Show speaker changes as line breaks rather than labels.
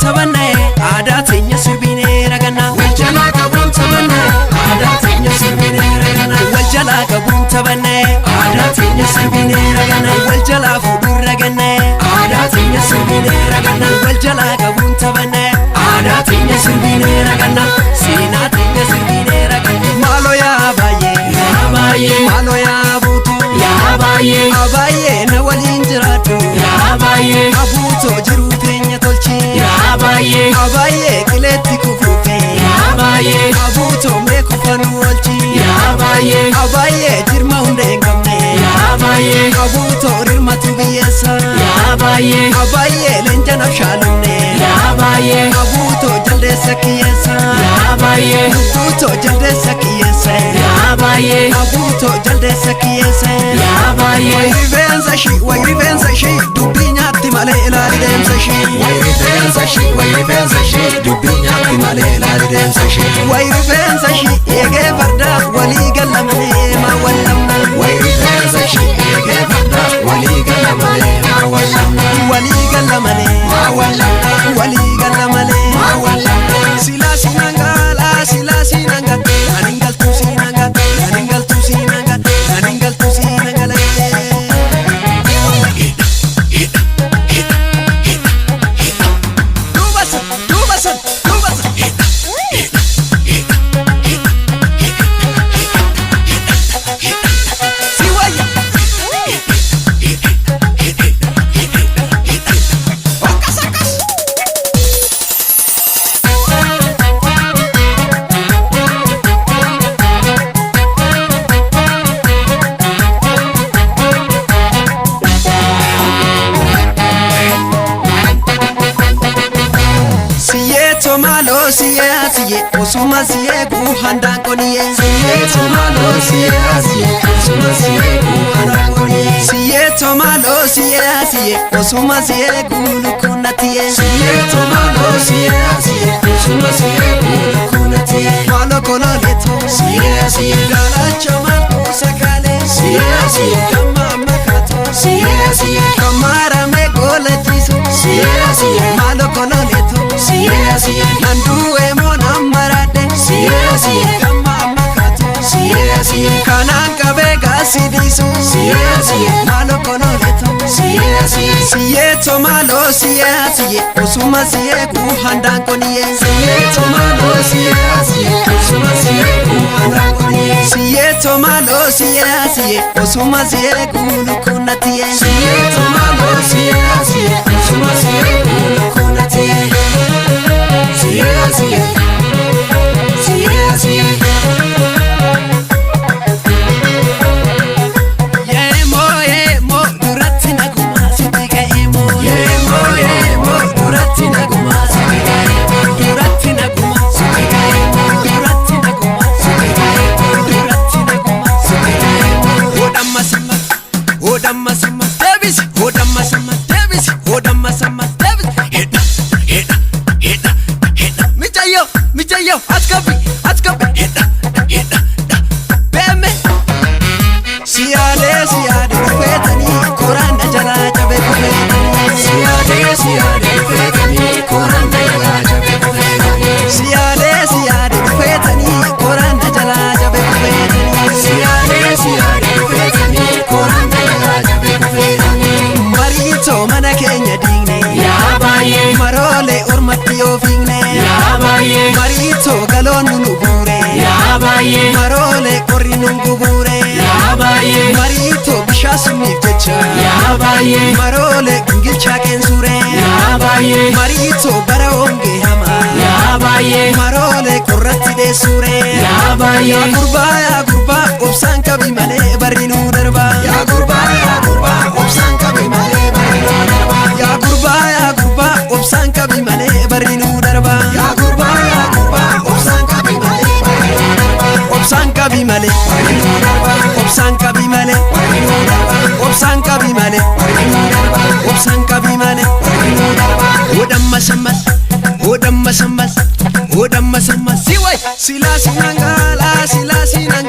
taphanne, aadaa teenya sirbinee raganna.
Wal jalaa qabuun taphanne, aadaa teenya sirbinee raganna.
Wal jalaa qabuun taphanne,
aadaa teenya sirbinee raganna.
Wal jalaa fuudhuun raganne,
aadaa teenya sirbinee raganna.
Wal jalaa qabuun taphanne,
aadaa teenya sirbinee raganna.
Seenaa teenya sirbinee raganna. Maaloo yaa baay'ee,
yaa baay'ee,
maaloo yaa buutuu,
yaa baay'ee,
abaay'ee na waliin jiraadhu,
yaa baay'ee,
abuutoo jiruu teenya tolchi,
yaa baay'ee,
abaay'ee qileetti kufuufe,
yaa baay'ee,
abuutoo mee kufanuu oolchi,
yaa baay'ee,
abaay'ee jirma hundee hin qabne,
yaa baay'ee,
abuutoo rirmatu biyyeessa,
yaa baay'ee,
abaay'ee leenca nafshaalumne,
yaa baay'ee,
abuutoo jaldeessa kiyyeessa,
yaa baay'ee,
lubbuutoo jaldeessa kiyyeessa,
yaa baay'ee,
abuutoo jaldeessa kiyyeessa.
yaa baay'ee.
Wayi rifeensa ishii, wayi rifeensa ishii, dubbii nyaatti malee ilaali deemsa ishii.
Wayi rifeensa ishii, wayi rifeensa ishii, dubbii nyaatti malee ilaali deemsa ishii.
Wayi rifeensa ishii, eegee fardaa walii galla malee maa wal lamna.
Wayi rifeensa ishii, eegee fardaa walii galla malee maa wal lamna.
Walii galla malee,
Maa wal lamna.
walii galla malee.
Maa wal lamna.
Silaa siinaan galaa, silaa siinaan gal, ani galtuu siinaan gal, ani galtuu siinaan gal, ani galtuu siinaan galee. Duuba san, duuba san, duuba san. Si wayya. Akkas akkas. Siyyee maaloo siyyee asiyee osuma siyyee guuhan daanqoniyee.
Siyyee maaloo siyyee asiyee osuma siyyee guuhan daanqoniyee.
Siyyee maaloo siyyee asiyee osuma siyyee guulukunnatiyee.
Siyyee maaloo siyyee asiyee osuma siyyee guulukunnatiyee.
Maaloo kololeetoo.
Siyyee asiyee.
Daalacha maaltu sakaalee.
Siyyee asiyee.
Damma makaatoo.
Siyyee asiyee.
Kamaaramee goolachiisu.
Siyyee asiyee.
Maaloo kololeetoo.
Siyyee asiyee.
Nandu'ee moo namaraadhe.
Siyyee asiyee.
Damma makaatoo.
Siyyee asiyee.
Kanaan qabee gaasi dhiisu.
Siyyee asiyee.
Maaloo kololeetoo.
Siyyee asiyee.
Siyyee maaloo siyyee asiyee osuma siyyee guuhan daanqoniyee.
Siyyee maaloo siyyee asiyee osuma siyyee guuhan daanqoniyee.
Siyyee maaloo siyyee asiyee osuma siyyee guulukunnatiyee.
Siyyee maaloo siyyee asiyee osuma siyyee guulukunnatiyee. Siyyee asiyee. Siyyee asiyee.
Yeemoo yeemoo duratti nagumaa sitti ka'eemoo.
Yeemoo yeemoo duratti nagumaa sitti ka'eemoo.
Duratti nagumaa
Sitti ka'eemoo.
duratti nagumaa
Sitti ka'eemoo.
duratti nagumaa.
Sitti ka'eemoo.
Hodhamma samma hodhamma samma deebisi hodhamma samma deebisi hodhamma samma deebisi hidha hidha hidha hidha mijayo mijayo as qabi as qabi hidha hidha beeme. Siyaadee siyaadee dhufeetanii koraan na jalaa cabe kufeetanii.
Siyaadee siyaadee feetanii koraan na jalaa cabe kufeetanii.
Siyaadee siyaadee dhufeetanii koraan na jalaa cabe kufeetanii.
Siyaadee siyaadee feetanii koraan na jalaa cabe kufeetanii.
Mariitoo mana keenya diigne.
Yaa baay'ee.
Maroolee ormatti yoo fiigne.
Yaa baay'ee.
Mariitoo galoon nu guure.
Yaa baay'ee.
Maroolee qorri nu gubuure.
Yaa baay'ee.
Mariitoo bishaan summiif jecha.
Yaa baay'ee.
Maroolee gingilchaa qeensuure.
Yaa baay'ee.
Mariitoo bara hongee hamaa.
Yaa baay'ee.
Maroolee qorratti deessuure.
Yaa baay'ee.
Yaa gurbaa yaa gurbaa obsaan qabi malee barri nuu darba.
Yaa gurbaa yaa gurbaa obsaan qabi malee barri nuu darba.
Yaa gurbaa yaa gurbaa obsaan qabi malee barri nuu darba.
Yaa gurbaa yaa gurbaa obsaan qabi malee barri nuu darba.
Obsaan qabi malee.
Barri nuu darba.
Obsaan qabi malee.
Barri nuu darba.
Obsaan qabi malee.
Barri nuu darba.
Obsaan qabi malee.
Barri nuu darba.
Hodhamma sammas hodhamma sammas hodhamma sammas si way silaa sinaan galaa silaa sinaan.